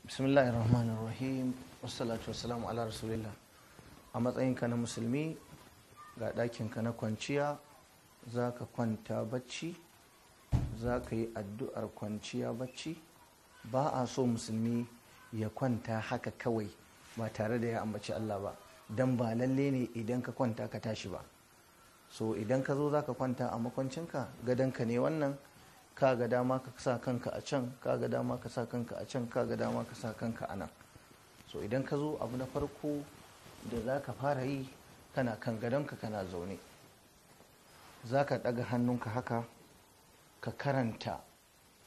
Bismillahir Rahmanir Rahim. Wassalatu wassalamu ala Rasulillah. A matsayinka na musulmi, ga ɗakinka na kwanciya, za ka kwanta bacci, za ka yi addu'ar kwanciya bacci. Ba a so musulmi ya kwanta haka kawai ba tare da ya ambaci Allah ba, don ba lalle ne idan ka kwanta ka tashi ba. So idan ka zo za ka kwanta a makwancinka, gadonka ne wannan, ka ga dama ka sa kanka a can, ka ga dama ka sa kanka a can, ka ga dama ka sa kanka a nan. So idan ka zo, abu na farko da za ka fara yi, kana kan gadonka kana zaune, za ka ɗaga hannunka haka ka karanta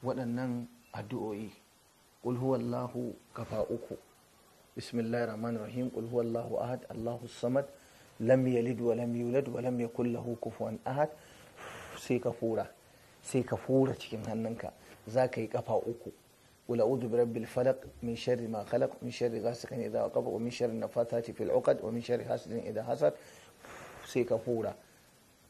waɗannan addu'o'i. Qul huwallahu kafa uku. Bismillahir Rahmanir Rahim. Qul huwallahu ahad, Allahu samad, lam yalid wa lam yulad wa lam yakul lahu kufuwan ahad. Sai ka fura, sai ka fura cikin hannunka, za ka yi kafa uku. Qul a'udhu birabbil falaq, min sharri ma khalaq, min sharri ghasiqin idha waqab, wa min sharri nafathati fil 'uqad, wa min sharri hasidin idha hasad. Sai ka fura,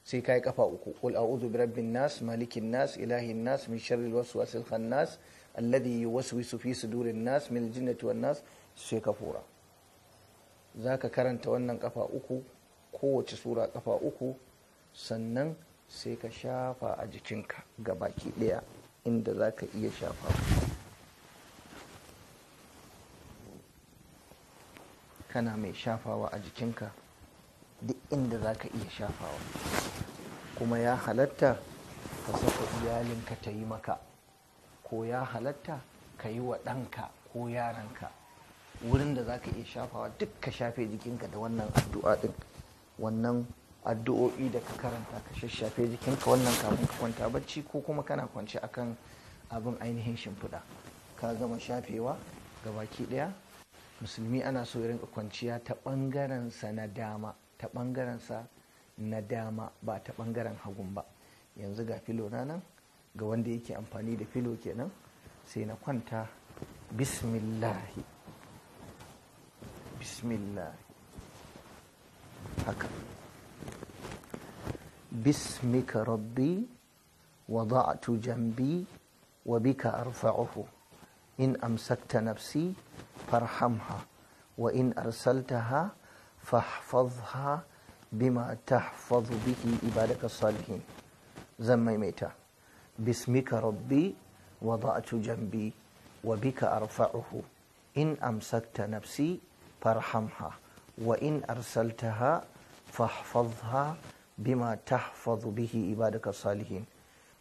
sai ka yi kafa uku. Qul a'udhu birabbin nas, malikin nas, ilahin nas, min sharri waswasil khannas, alladhi yuwaswisu fi sudurin nas, min aljinnati wan nas. Sai ka fura. Za ka karanta wannan kafa uku, kowace sura kafa uku, sannan sai ka shafa a jikinka ga baki daya inda za ka iya shafa. Kana mai shafawa a jikinka duk inda za ka iya shafawa. Kuma ya halatta ka saka iyalinka ta yi maka, ko ya halatta ka yi wa ɗanka ko yaranka. Wurin da za ka iya shafawa duk ka shafe jikinka da wannan addu'a ɗin, wannan addu'o'i da ka karanta, ka shashafe jikinka wannan kafin ka kwanta bacci, ko kuma kana kwance akan abin ainihin shimfiɗa. Ka gama shafewa ga baki ɗaya. Musulmi ana so ya rinka kwanciya ta ɓangaren sa na dama, ta ɓangaren sa na dama, ba ta ɓangaren hagun ba. Yanzu ga filo na nan, ga wanda yake amfani da filo kenan, sai na kwanta. Bismillahi, bismillahi, haka. Bismika rabbi wada'tu jambi wa bika arfa'uhu, in amsakta nafsi farhamha, wa in arsaltaha fahfazha bima tahfazu bihi ibadaka salihin. Zan maimaita. Bismika rabbi wada'tu jambi wa bika arfa'uhu, in amsakta nafsi farhamha, wa in arsaltaha fahfazha bima tahfazu bihi ibadaka salihin.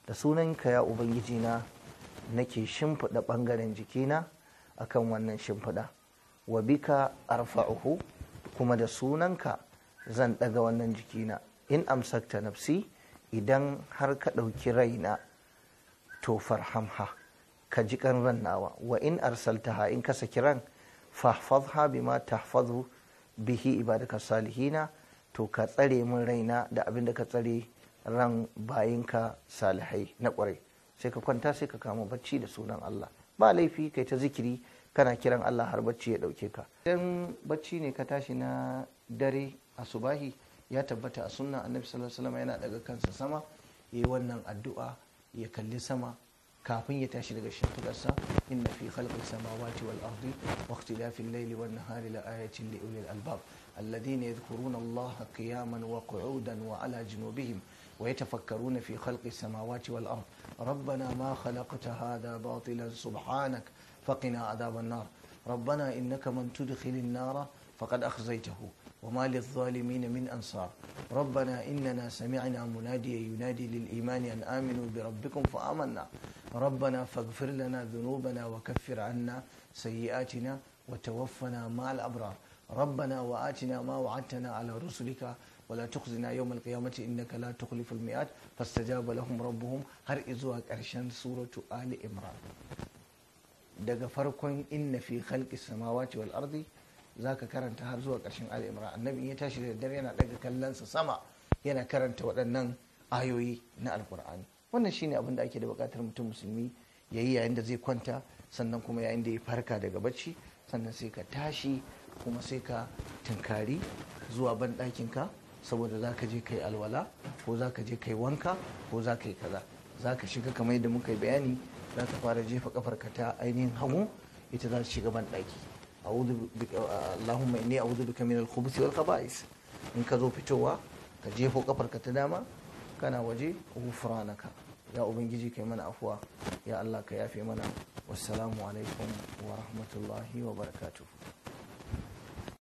Da sunanka ya Ubangiji na nake shimfiɗa ɓangaren jikina akan wannan shimfiɗa, wa bika arfa'uhu, kuma da sunanka zan ɗaga wannan jikina. In amsakta nafsi, idan har ka ɗauki raina, to farhamha, ka ji kan ran nawa. Wa in arsaltaha, in ka saki ran, fahfazha bima tahfazu bihi ibadaka salihina, to ka tsare min raina da abin da ka tsare ran bayinka salihai na kwarai. Sai ka kwanta, sai ka kama bacci da sunan Allah. Ba laifi kai ta zikiri kana kiran Allah har bacci ya dauke ka. Idan bacci ne ka tashi na dare asubahi, ya tabbata a sunna Annabi sallallahu alaihi wasallam yana daga kansa sama yayi wannan addu'a, ya kalli sama kafin ya tashi daga shimfidarsa. Inna fi khalqis samawati wal ardi wa ikhtilafil layli wan nahari la ayatin li ulil albab alladhina yadhkuruna Allaha qiyaman wa qu'udan wa ala junubihim wa yatafakkaruna fi khalqis samawati wal ard rabbana ma khalaqta hadha batilan subhanak faqina adhaban nar rabbana innaka man tudkhilin nara faqad akhzaytahu وما للظالمين من أنصار ربنا إننا سمعنا مناديا ينادي للإيمان أن آمنوا بربكم فآمنا ربنا فاغفر لنا ذنوبنا وكفر عنا سيئاتنا وتوفنا مع الأبرار ربنا وآتنا ما وعدتنا على رسلك ولا تخزنا يوم القيامة إنك لا تخلف الميعاد فاستجاب لهم ربهم. har izuwa ƙarshen suratu Ali Imran. Daga farkon inna fi khalqis samawati wal ardi zaka karanta har zuwa ƙarshen Ali Imran. Annabi ya tashi da dare yana daga kallonsa sama yana karanta waɗannan ayoyi na Alkur'ani. Wannan shine abin da ake da buƙatar mutum musulmi yayi yayin da zai kwanta, sannan kuma yayin da ya farka daga bacci, sannan sai ka tashi kuma sai ka tunkari zuwa ban ɗakinka, saboda za ka je ka yi alwala ko za ka je ka yi wanka ko za ka yi kaza. Za ka shiga kamar yadda muka yi bayani, za ka fara jefa kafarka ta ainihin hagu. Ita za ta shiga ban ɗaki. Allahumma inni a'udhu bika min al-khubuthi wal khaba'is. In ka zo fitowa ka jefo kafarka ta dama kana waje, ghufranaka. Ya Ubangiji, kai mana afuwa, ya Allah ka yafe mana. Wassalamu alaikum wa rahmatullahi wa barakatuh.